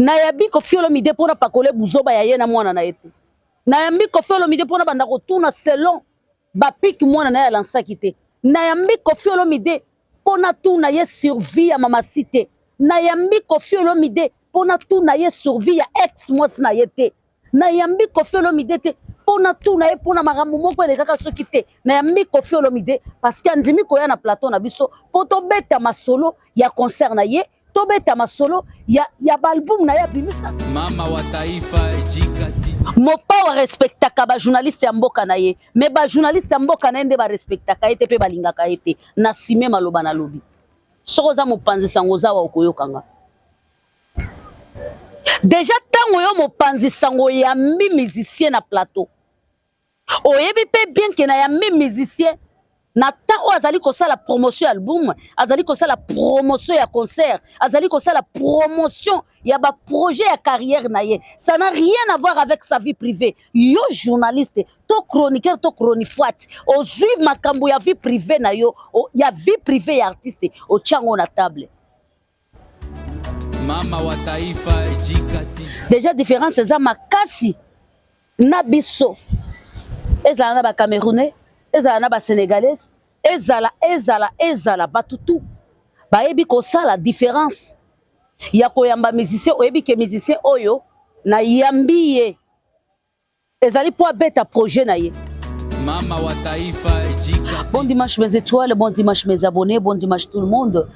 Nayabi Koffi Olomide mpo napakole buzoba ya ye na mwana na ye te. Nayambi Koffi Olomide mpo nabanda kotuna selon bapiki mwana na ye alansaki te. Nayambi Koffi Olomide mpo natuna ye survie ya Mama Si te. Nayambi Koffi Olomide mpo natuna ye survie ya ex mwasi na ye te. Nayambi Koffi Olomide te mpo natuna ye mpo na makambo moko elekaka soki te. Nayambi Koffi Olomide parce que andimi koya na plateau na biso mpo tobeta masolo ya concert na ye, tobeta masolo ya ba album na ye abimisa. Mama wa taifa ejikati. Mopao arespectaka ba journaliste ya mboka na ye, mais ba journaliste ya mboka na ye nde barespectaka ye te mpe balingaka ye te. Na sime maloba na lobi, soki oza mopanzi sango oza wa okoyoka nga. Deja ntango yo mopanzi sango oyambi musicien na plateau, oyebi mpe bien ke na yambi musicien na temps oyo azali kosala promotion ya album, azali kosala promotion ya concert, azali kosala promotion ya ba projet ya carrière na ye. Ça n'a rien à voir avec sa vie privée. Yo journaliste to chroniqueur to chronifoite, ozwi makambo ya vie privée na yo, ya vie privée ya artiste, otia yango na table. Mama wa taifa ejikati. Déjà différence eza makasi na biso, ezala na ba Camerounais, ezala na ba Sénégalais, ezala ezala ezala bato tu bayebi kosala différence ya koyamba musicien. Oyebi ke musicien oyo na yambi ye ezali po abeta projet na ye. Mama wa taifa ejikati. Bon dimanche mes étoiles, bon dimanche mes abonnés, bon dimanche tout le monde.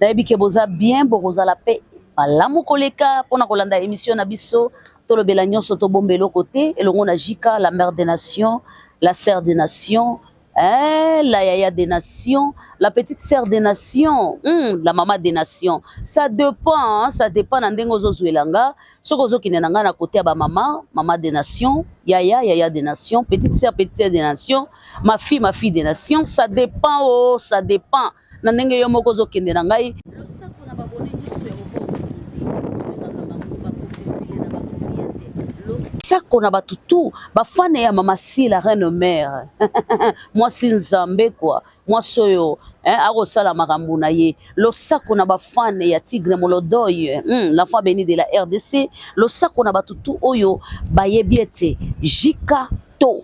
Nayebi ke boza bien, bokozala pe malamu koleka mpona kolanda émission na biso tolobela nyonso tobomba eloko te elongo na Jika, la mère des nations, la sœur des nations, hein, la yaya des nations, la petite sœur des nations, la maman des nations. Ça dépend, hein, ça dépend na ndenge ozozwela nga. Soki ozokende na nga na côté ya ba mama, mama des nations, yaya, yaya des nations, petite sœur, petite sœur des nations, ma fille, ma fille des nations. Ça dépend, oh, ça dépend na ndenge yo moko ozokende na ngai. Losako na babone nyonso ya Mopao Mokonzi, tobengaka bango ba Koffi na ba Koffi te. Losako na bato tu bafane ya Mama Si, la reine mère. Mwasi nzambe quoi, mwasi oyo akosala makambo na ye. Losako na bafane ya Tigre Molodoy, l'enfant béni de la RDC. Losako na bato tu oyo bayebi ete Jika to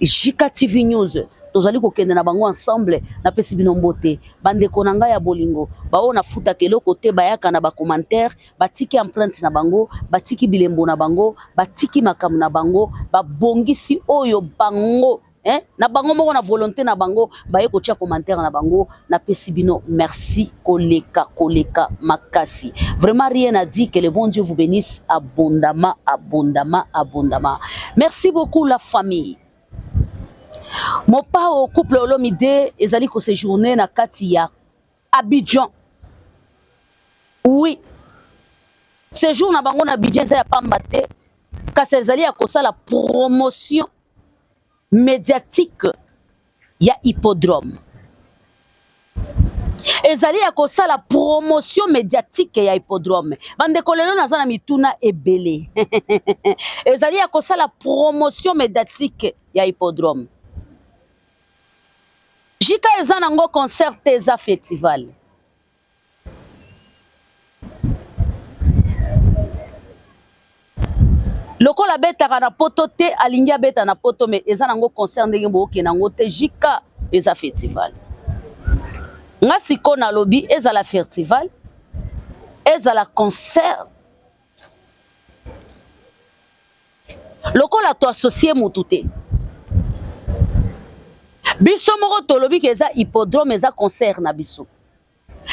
Jika TV News tozali kokende na bango ensemble. Napesi bino mbote bandeko na ngai ya bolingo, baoyo nafutaka eloko te, bayaka na ba commentaire, batiki empreinte na bango, batiki bilembo na bango, batiki makambo na bango, babongisi oyo bango, na bango moko na volonté na bango baye kotia commentaire na bango. Napesi bino merci koleka koleka makasi. Vraiment rien à dire, que le bon Dieu vous bénisse abondamment, abondamment, abondamment. Merci beaucoup la famille. Mopao couple Olomide ezali ko séjourner na kati ya Abidjan. Oui, séjour na bango na Abidjan eza ya pamba te, kasi ezali ya kosala promotion médiatique ya hippodrome. Ezali ya kosala promotion médiatique ya hippodrome. Bandeko, lelo naza na mituna ebele. Ezali ya kosala promotion médiatique ya hippodrome. Jika eza nango concert te, eza festival. Lokola abetaka na poto te, alingi abeta na poto, mais eza nango concert ndenge bookende yango te. Jika eza festival. Nga sikoyo nalobi ezala festival, ezala concert, lokola to associe mutu te, biso moko tolobi ke eza hippodrome, eza concert na biso.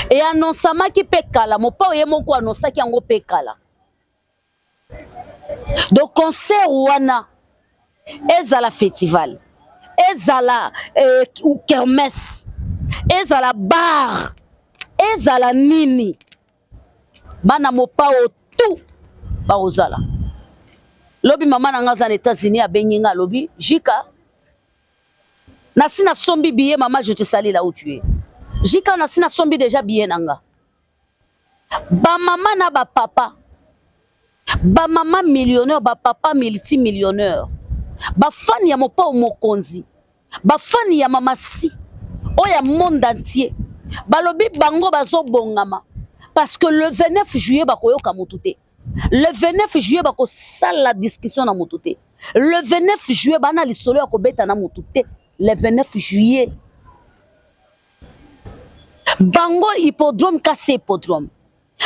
E annonçamaki mpe kala, Mopao ye moko annonçaki yango mpe kala. Donc concert wana ezala festival, ezala kermesse, ezala bar, ezala nini, bana Mopao tout bakozala. Lobi mama na nga aza na États-Unis, abengi nga, alobi Jika nasi nasombi billet. Mama, je te salue là où tu es. Jika nasi nasombi déjà billet na nga. Bamama na bapapa, bamama millionnaire, bapapa multimillionnaire, bafani ya Mopao Mokonzi, bafani ya Mama Si oyo ya monde entier, balobi bango bazobongama parce que le 29 juillet bakoyoka motu te. Le 29 juillet bakosala discussion na motu te. Le 29 juillet bana lisolo ya kobeta na motu te. Le 29 juillet bango hippodrome kasi hippodrome.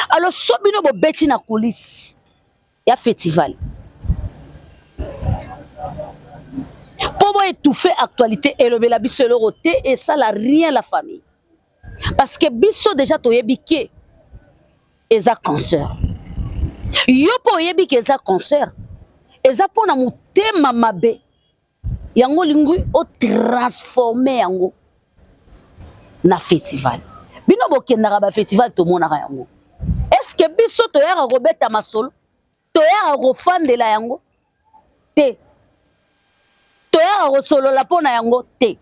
Alors so bino bobeti na coulisse ya festival mpo bo étouffer actualité elobela biso eloko te, esala rien la famille, parce que biso déjà toyebi ke eza concert. Yo mpo oyebi ke eza concert, eza mpona motema mabe yango olingi otransforme yango na festival. Bino bokendaka bafestival, tomonaka yango. Est-ce biso toyaka kobeta masolo, toyaka kofandela yango te, toyaka kosolola mpo na yango te?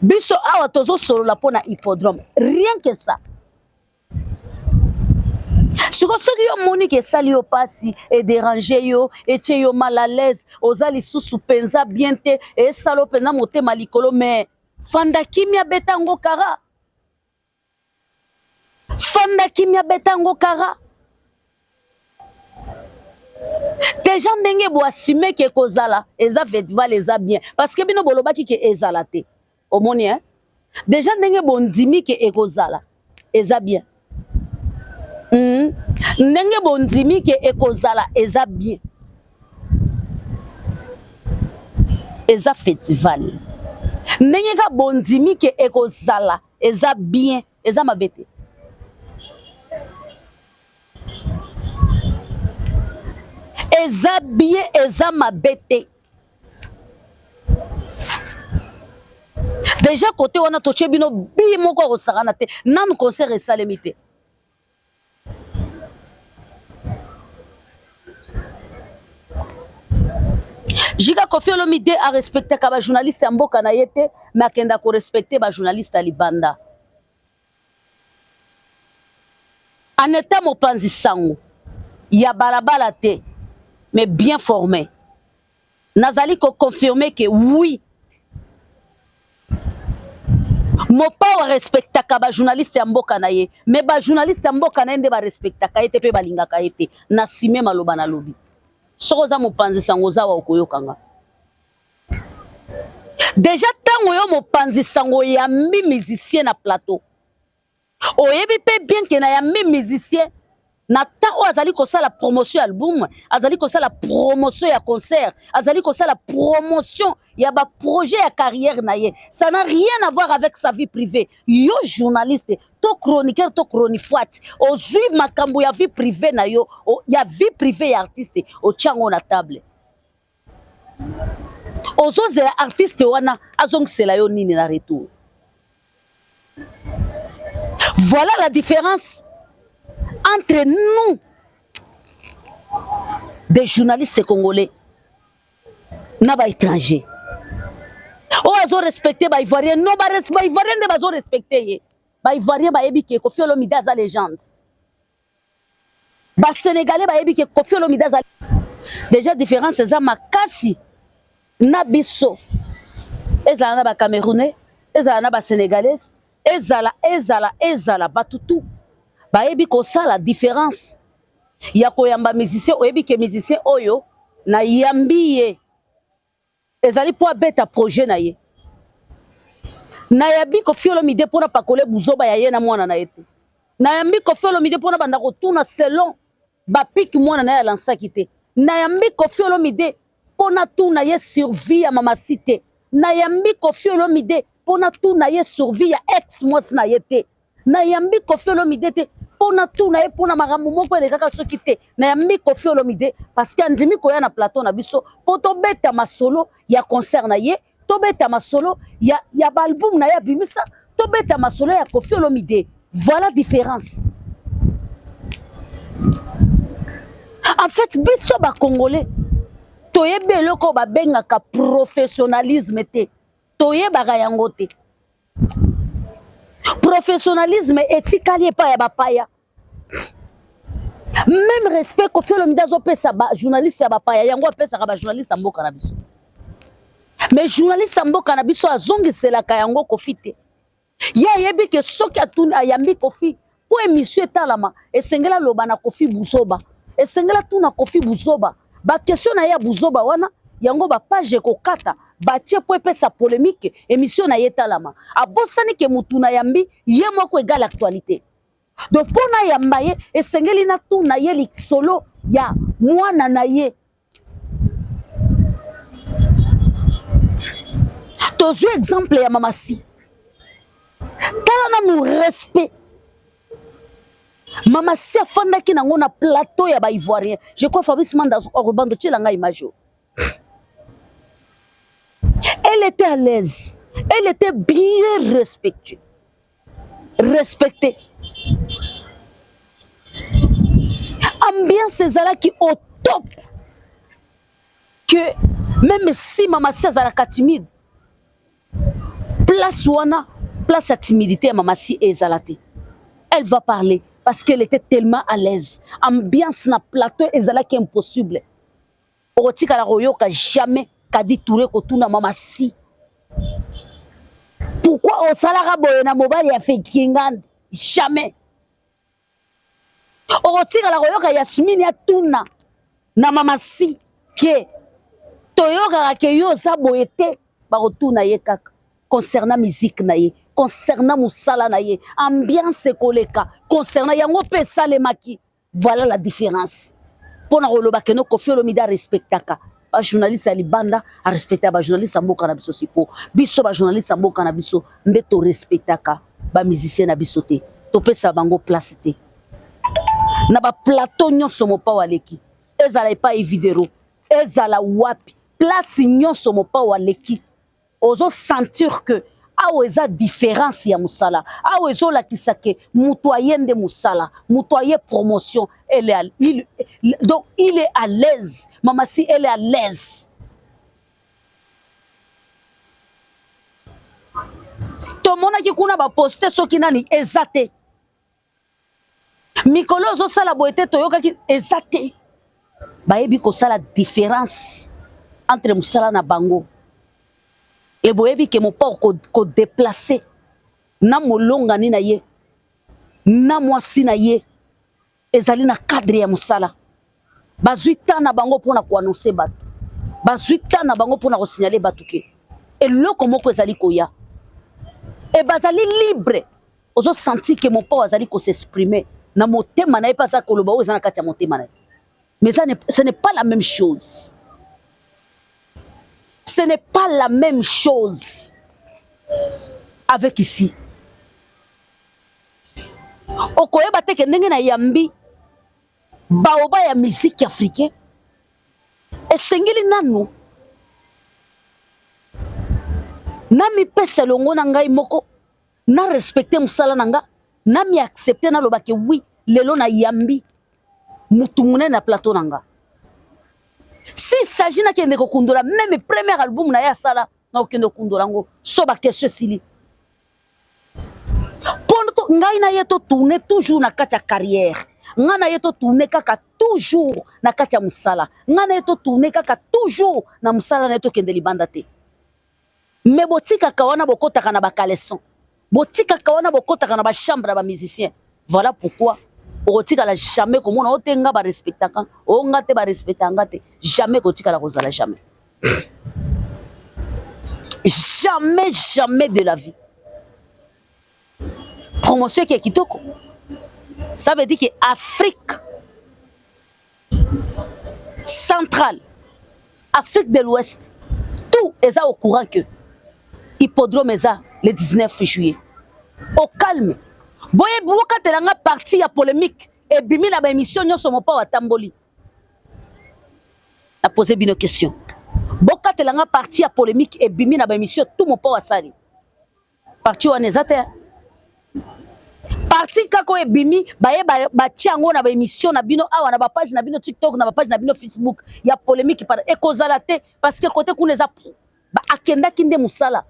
Biso awa tozosolola mpo na hippodrome, rien que ça. Siko soki yo moni ke esali yo mpasi, edéranger yo, etie yo mal à l'aise, oza lisusu mpenza bien te, esala yo mpenza motema likolo, mais fanda kimia, beta yango kara. Fanda kimia, beta yango kara. Déjà ndenge boassumer ke kozala eza festival, eza bien, parce que bino bolobaki ke ezala te. Omoni, hein? Déjà ndenge bondimi ke ekozala, eza bien. Ndenge bondimi ke ekozala, eza bien, eza festival. Ndenge ka bondimi ke ekozala, eza bien, eza mabe te. Eza bien, eza mabe te. Déjà côté wana totie bino bi moko akosakana te. Nanu concert esalemi te. Jika Koffi Olomide arespectaka bajournaliste ya mboka na ye te, me akenda korespecter bajournaliste ya libanda. En état mopanzi sango ya balabala te, mais bien formé, nazali koconfirmer ke oui, Mopao arespectaka bajournaliste ya mboka na ye, me bajournaliste ya mboka na ye nde barespectaka ye te mpe balingaka ye te. Na sime maloba nalobi, soki oza mopanzi sango, oza wa okoyokanga déjà. Ntango yo mopanzi sango oyambi musicien na plateau, oyebi mpe bien ke nayambi musicien na temps oyo azali kosala promotion ya album, azali kosala promotion ya concert, azali kosala promotion ya baprojet ya carrière na ye. Ça n'a rien à voir avec sa vie privée. Yo journaliste to chroniqueur to chronifoite, ozwi makambo ya vie privée na yo, ya vie privée ya artiste, otia yango na table. Ozozela artiste wana azongisela yo nini na retour? Voilà la différence entre nous, des journalistes congolais, na baétranger oyo azorespecter baivoirien. Non, baivoirien nde bazorespecter ye. Baivoirien bayebi ke Koffi Olomide aza légende. Basénégalais bayebi ke Koffi Olomide aza déjà. Différence eza makasi na biso. Ezala na bacamerounais, ezala na basénégalais, ezala ezala ezala bato tu bayebi kosala différence ya koyamba musicien. Oyebi ke musicien oyo nayambi ye ezali mpo abeta projet na ye. Nayambi Koffi Olomide mpona pakole buzoba ya ye na mwana na ye te. Nayambi Koffi Olomide mpona banda kotuna selon bapike mwana na ye alansaki te. Nayambi Koffi Olomide mpona tuna ye survie ya mamasi te. Nayambi Koffi Olomide mpona tuna ye survie ya ex mwasi na ye te. Nayambi Koffi Olomide te mpona tuna ye mpona makambo moko elekaka soki te. Nayambi Koffi Olomide parce que andimi koya na plateau na biso mpo tobeta masolo ya concert na ye, tobeta masolo ya baalbum na ye abimisa, tobeta masolo ya Koffi Olomide. Voilà différence. En fait, biso bacongolais toyebi eloko oyo babengaka professionnalisme te, toyebaka yango te. Professionnalisme etikali epai ya bapaya. Même respect Koffi Olomide azopesa bajournaliste ya bapaya, yango apesaka bajournaliste ya mboka na biso, mais journaliste ya mboka na biso azongiselaka yango Koffi te. Ye ayebi ke soki atuni, ayambi Koffi mpo émission etalama, esengeli aloba na Koffi buzoba. Esengeli atuna Koffi buzoba. Ba question na ye ya buzoba wana yango ba page ekokata batie po epesa polemique emission na ye etalama. Abosani ke mutu na yambi ye moko egale actualite. Donc po na yamba ye esengeli natuna ye lisolo ya mwana na ye. Tozwi exemple ya Mama Si. Tala nanu respect. Mama Si afandaki nango na plateau ya ba Ivoiriens. Je crois Fabrice Manda akobanda otiela ngai image oyo. Elle était à l'aise. Elle était bien respectueux. Respectée. Ambiance ezalaki au top. Que même si Mama Si azalaka timide, place wana, place ya timidité ya Mama Si ezala te. Elle va parler parce qu'elle était tellement à l'aise. Ambiance na plateau ezalaki impossible. Okotikala koyoka jamais Kadi Touré kotuna Mama Si. Pourquoi osalaka boye na mobali ya Fekingand? Jamais. Okotikala koyoka Yasmine atuna na Mama Si ke toyokaka ke yo oza boye te, bakotuna ye kaka concernant musique na ye, concernant mosala na ye, ambiance ekoleka concernant yango mpe esalemaki. Voilà la différence. Pona koloba que no Koffi Olomide a respectaka ba journaliste ya libanda, a respectaka ba journaliste ya mboka na biso sifo. Biso ba journaliste ya mboka na biso nde to respectaka ba musiciens na biso te. Topesa bango place te. Na ba plateau nyonso Mopao aleki, ezala epai Videro, ezala wapi, place nyonso Mopao aleki. Ozo sentir que awa eza difference ya musala, awa ezolakisa ke mutu aye nde musala, mutu aye promotion, elle est à, il, donc il est à l'aise, mama si elle est à l'aise. Tomonaki kuna ba poste soki nani eza te. Mikolo ozosala boye te toyokaki eza te. Bayebi kosala différence entre mosala na bango. E boyebi ke mopao ko, ko déplacer na molongani na ye na mwasi na ye ezali na cadre ya mosala. Bazwi temps na bango mpona ko annoncer bato, bazwi temps na bango mpona ko signaler bato ke eloko moko ezali koya e bazali libre. Ozo sentir que mopao azali ko s'exprimer na motema na ye mpe aza koloba oyo eza na kati ya motema na ye. Mais ça ne, ce n'est pas la même chose. Ce n'est pas la même chose avec ici. Okoyeba te ke ndenge na yambi baoba ya musique africain esengeli nanu namipesa elongo na ngai moko na respecte mosala na nga na mi accepte naloba ke oui lelo na yambi mutu munene na plateau na nga. S'il s'agit nakende kokundola meme premier album na ye asala na kokende kokundola yango so ba question esili mpo ngai na ye to tourne toujours na kati ya carrière, ngai na ye to tourne kaka toujours na kati ya mosala, ngai na ye to tourne kaka toujours na mosala na ye, tokende libanda te. Mais botikaka wana bokotaka na ba caleçon, botikaka wana bokotaka na ba chambre ya ba musiciens. Voilà pourquoi okotikala jamais komona o te nga ba respectaka o nga te ba respectaka nga te, jamais kotikala kozala jamais. Jamais, jamais de la vie. Promotion qui est kitoko. Ça veut dire que Afrique centrale, Afrique de l'Ouest, tout est au courant que Hippodrome eza le 19 juillet. Au calme. Boye bokatela nga partie ya polémique ebimi na ba émission nyonso mopao atamboli. Na poser bino question. Bokatela nga partie ya polémique ebimi na ba émission tout mopao asali. Partie wana eza te. Partie kaka oyo ebimi baye batia yango na ba émission na bino awa na ba page na bino TikTok na ba page na bino Facebook ya polémique par ekozala te parce que côté kuna eza ba akendaki nde musala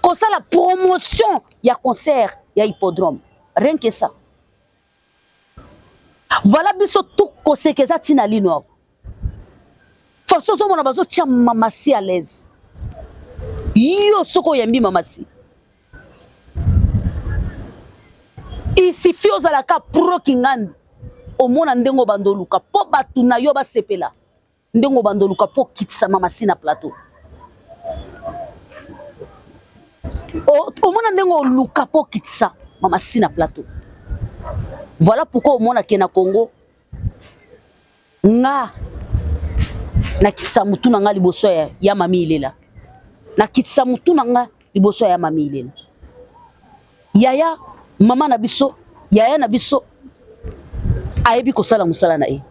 kosala promotion ya concert ya hippodrome, rien que ça. Voilà biso tout koseka eza tina lino awa. Façon ozomona bazotia mamasi à l'aise. Yo soki oyambi mamasi, il suffit ozalaka pro Kingandi. Omona ndenge obanda oluka mpo bato na yo basepela, ndenge obanda oluka mpo okitisa Mama Si na plateau. Omona ndenge oluka mpo okitisa Mama Si na plateau. Voilà pourquoi omona ke na Congo nga nakitisa mutu na nga liboso ya, ya Mami Ilela. Nakitisa mutu na nga liboso ya Mami Ilela. Yaya mama na biso, yaya na biso ayebi kosala mosala na ye.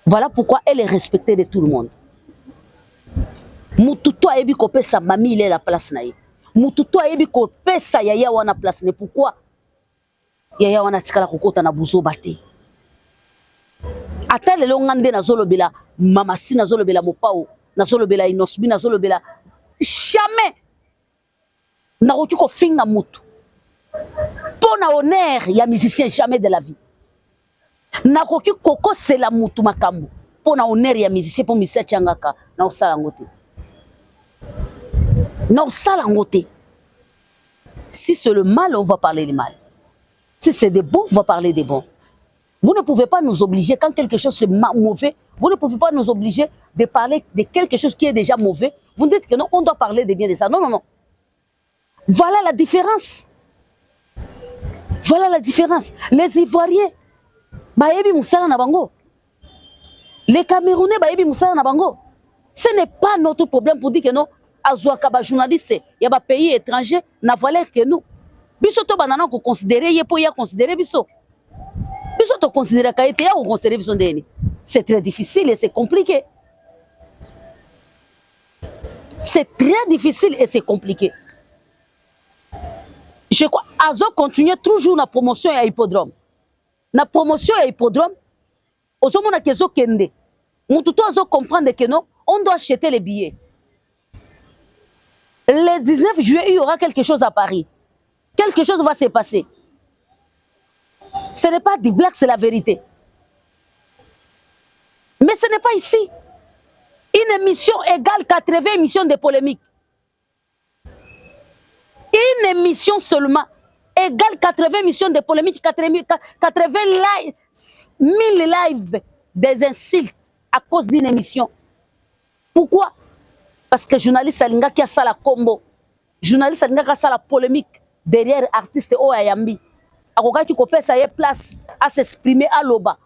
Voilà pourquoi elle est respectée de tout le monde. Mutu to ayebi kopesa Mami Ilela place na ye. Mutu to ayebi kopesa yaya wana place na ye. Pourquoi? Yaya wana atikala kokota na buzoba te. Ata lelo nga nde nazolobela Mama Si, nazolobela Mopao, nazolobela Inosbi, nazolobela jamais nakoki kofinga mutu mpo na honneur ya musicien, jamais de la vie. Nakoki kokosela mutu makambo mpo na honneur ya musicien, mpo musicien atiangaka, naosala yango te, naosala yango te. Si c'est le mal, on va parler du mal. Si c'est de bon, on va parler de bon. Vous ne pouvez pas nous obliger, quand quelque chose est mauvais, vous ne pouvez pas nous obliger de parler de quelque chose qui est déjà mauvais. Vous dites que non, on doit parler de bien de ça. Non, non, non. Voilà la différence. Voilà la différence. Les Ivoiriens, bayebi musala na bango. Les Camerounais, bayebi musala na bango. Ce n'est pas notre problème pour dire que non, azwaka ba journaliste ya ba pays étrangers na valeur que nous. Biso to banana ko considérer ye po ya considérer biso. Biso to considérer ka ete ya ko considérer biso ndeni. C'est très difficile et c'est compliqué. C'est très difficile et c'est compliqué. Je crois azo continuer toujours na promotion ya hippodrome. Na promotion ya hippodrome, ozomona ke ezokende. Mutu to azo comprendre que non, on doit acheter les billets. Le 19 juillet, il y aura quelque chose à Paris. Quelque chose va se passer. Ce n'est pas du blague, c'est la vérité. Mais ce n'est pas ici. Une émission égale 80 émissions de polémique. Une émission seulement égale 80 émissions de polémique, 80 live, 1000 lives des insultes à cause d'une émission. Pourquoi? Parce que journaliste alingaki asala combo. Journaliste alingaki asala polémique derrière artiste oyo ayambi. Akokaki kopesa ye place à s'exprimer, aloba.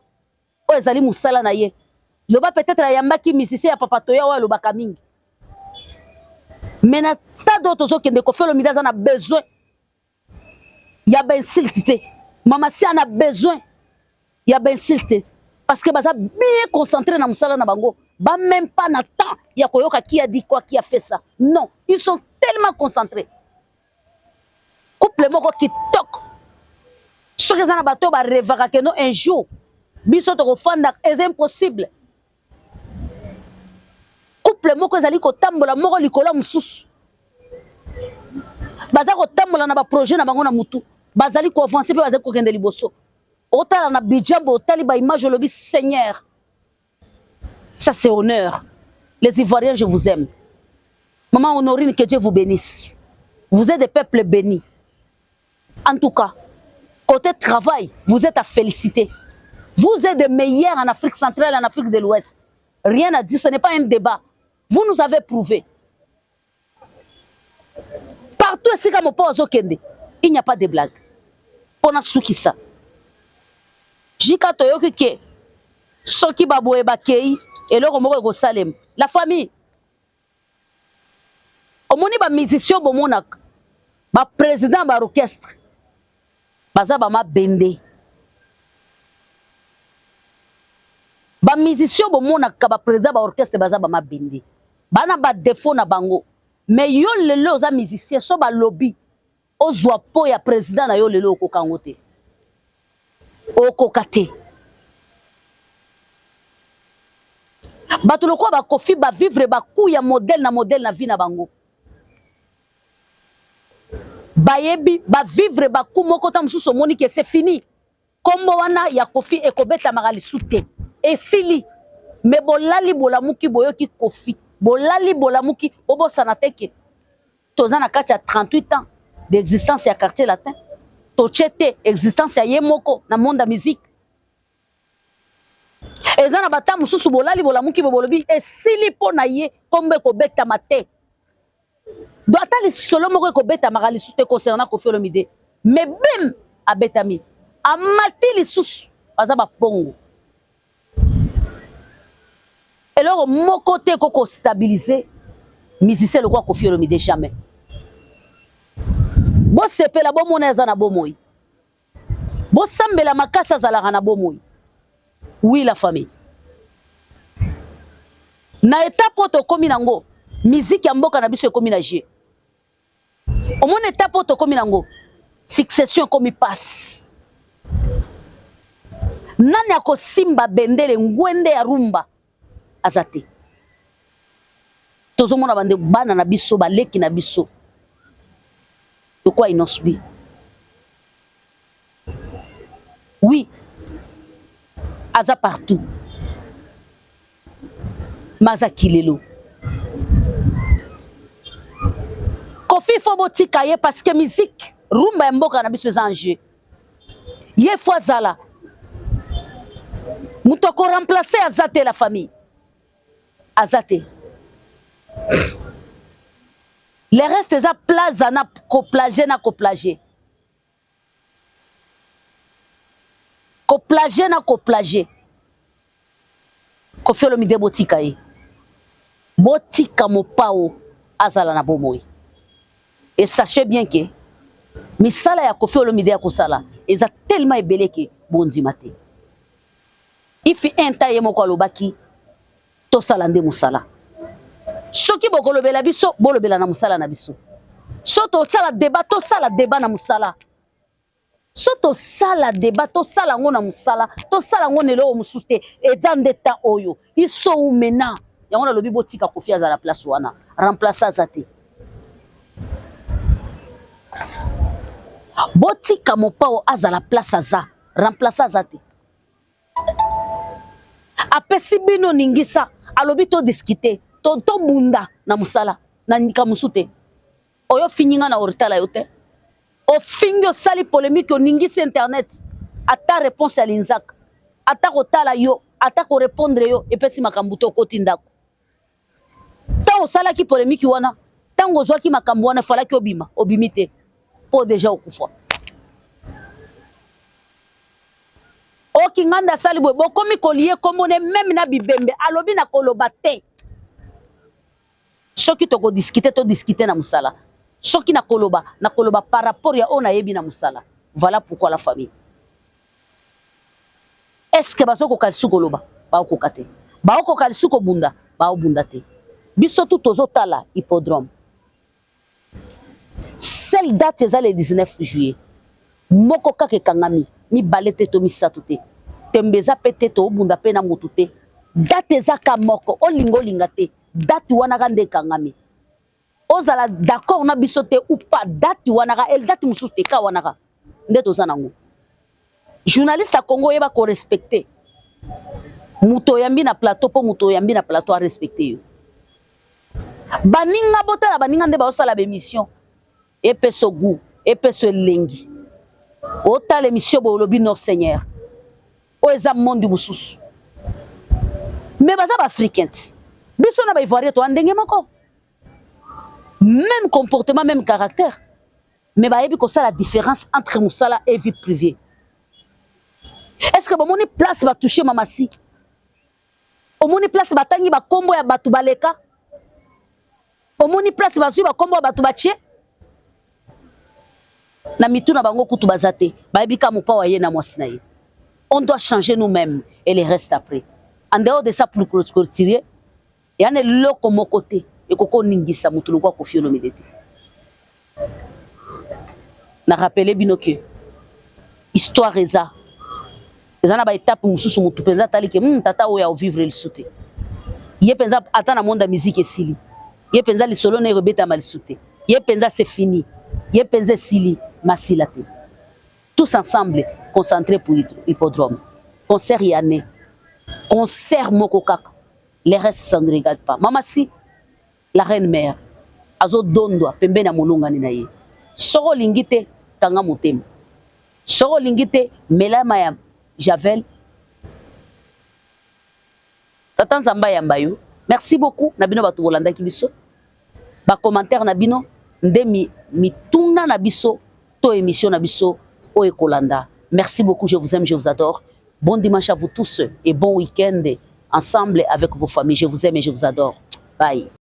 Oyo ezali mosala na ye. Loba peut-être ayambaki musicien ya Papa Toya oyo alobaka mingi. Mais na stade oyo tozokende, Koffi Olomide aza na besoin ya ba insulte te. Mama Si ana besoin ya ba insulte parce que baza bien concentré na mosala na bango. Ba même pas na temps ya koyoka qui a dit quoi, qui a fait ça. Non, ils sont tellement concentrés. Couple moko kitoko. Soki eza na bato oyo barêvaka ke non, un jour biso tokofanda, eza impossible. Couple moko ezali kotambola moko likolo ya mosusu, baza kotambola na baprojet na bango na mutu, bazali koavancer mpe bazali kokende liboso. Otala na bijambo, otali baimage, olobi: Seigneur, ça c'est honneur. Les Ivoiriens, je vous aime. Maman Honorine, que Dieu vous bénisse. Vous êtes des peuples bénis. En tout cas, côté travail, vous êtes à féliciter. Vous êtes des meilleurs en Afrique centrale et en Afrique de l'Ouest. Rien à dire, ce n'est pas un débat. Vous nous avez prouvé. Partout esika Mopao azokende, il n'y a pas de blague. Mpona sukisa, jika toyoki ke soki baboye bakei, eloko moko ekosalema. La famille, omoni bamusicien, bomonaka baprésident baorchestre baza bamabende. Bamusicien, bomonaka baprésident baorchestre baza bamabende, bana badéfaut na bango. Mais yo lelo oza musicien, so balobi ozwa po ya président na yo lelo, okoka yango te, okoka te. Bato lokola baKoffi bavivre bacoup ya modèle na modèle na vie na bango, bayebi bavivre bacoup moko ta mosusu. Omoni ke c'est fini, nkombo wana ya Koffi ekobetamaka lisu te, esili. Me bolali bolamuki, boyoki Koffi, bolali bolamuki, bobosana te ke toza na kati ya 38 ans d'existence ya Quartier Latin. Totie te existence ya ye moko na monde ya musique. Eza na bata mosusu bolali bolamuki bo bolobi esili mpo na ye kombo ekobetama te. Donc ata lisolo moko ekobetamaka lisusu te concernant Koffi Olomide. Mais bim abetami. Amati lisusu baza bapongo. Eloko moko te ekoki ko stabiliser musicien lokola Koffi Olomide jamais. Bosepela bomona aza na bomoi. Bosambela makasi azalaka na bomoi. Oui la famille. Na etape oyo tokomi nango, musique ya mboka na biso ekomi na jeu. Omoni etape oyo tokomi nango, succession ekomi pasi. Nani akosimba bendele ngwende ya rumba aza te. Tozomona bande bana na biso baleki na biso lokola Innoss'B. Oui, aza partout. Mais aza kilelo. Koffi faut botika ye parce que musique rumba ya mboka na biso eza en jeu. Ye faut azala. Moto ako remplacer aza te la famille. Aza te. Le reste eza plaza na ko plager na ko plager. Ko plager na ko plager. Koffi Olomide botika ye. Botika Mopao azala na bomoi. Et sachez bien que misala ya Koffi Olomide ya kosala eza tellement ebele ke bondima te. Ifi un temps ye moko alobaki tosala nde mosala. Soki bokolobela biso bolobela na mosala na biso. So tosala debat tosala debat na mosala. So tosala debat tosala yango na mosala tosala yango na eloko mosusu te eza nde temps oyo iso ou maintenant yango nalobi botika Koffi azala place wana remplace aza te botika Mopao azala place aza remplace aza te apesi bino ningisa alobi to discuter to tobunda na mosala na nyika mosusu te oyo ofingi nga na oritala yo te ofingi osali polemique oningisi internet ata réponse ya linzaka ata kotala yo ata korepondre yo epesi makambo te okoti ndako ntango osalaki polemique wana ntango ozwaki makambo wana efalaki obima obimi te mpo deja okufa okinganda asali boye bokomi kolie kombo ne meme na bibembe alobi na koloba te Soki toko discuter to discuter na musala. Soki na koloba na koloba par rapport ya oyo nayebi na musala. Voilà pourquoi la famille. Est-ce que bazo koka lisusu koloba? Bao koka te. Bao koka lisusu kobunda? Bao bunda te. Biso tout tozo tala hippodrome. Seule date eza le 19 juillet. Moko kaka ekangami, mibale te to misato te. Tembe eza pe te, tobunda pe na mutu te. Date eza ka moko, olinga olinga te. Date wana ka nde ekangami. Ozala d'accord na biso te ou pas, date wana ka, el date mosusu te, ka wana ka nde toza nango. Journaliste ya Congo oyeba ko respecter moto oyambi na plateau po moto oyambi na plateau a respecter yo. Baninga botala baninga nde baosala ba émission epeso goût epeso elengi otala émission boye olobi non seigneur oyo eza monde mosusu mais baza ba africain ti biso na ba ivoirien toa ndenge moko même comportement même caractère mais bayebi kosala différence entre mosala et vie privée est ce que bomoni place batouche mamasi omoni place batangi bakombo ya bato baleka omoni place bazwi bakombo ya bato batie na mitu na bango kutu baza te bayebi ka mopao aye na mwasi na ye. On doit changer nous mêmes et le reste après. En dehors de ça pour clôturer ya na eloko moko te ekoki koningisa motu lokola Koffi Olomide te. Na rappeler bino que histoire eza eza na ba etape mosusu motu mpenza atali ke tata oyo aovivre lisu te ye mpenza ata na monde ya musique esili ye mpenza lisolo na ekobetama lisu te ye mpenza c'est fini ye mpenza esili masila te tous ensemble concentré pour hippodrome concert ya ne concert moko kaka le reste ça ne regarde pas mama si la reine mère azodondwa pembeni ya molongani na ye soko olingi te kanga motema soko olingi te mela mai ya javel. Tata Nzambe ayamba yo. Merci beaucoup na bino bato bolandaki biso. Bacommentaire na bino nde mituna na biso to émission na biso oyo ekolanda. Merci beaucoup, je vous aime, je vous adore. Bon dimanche à vous tous et bon week-end ensemble avec vos familles. Je vous aime et je vous adore. Bye.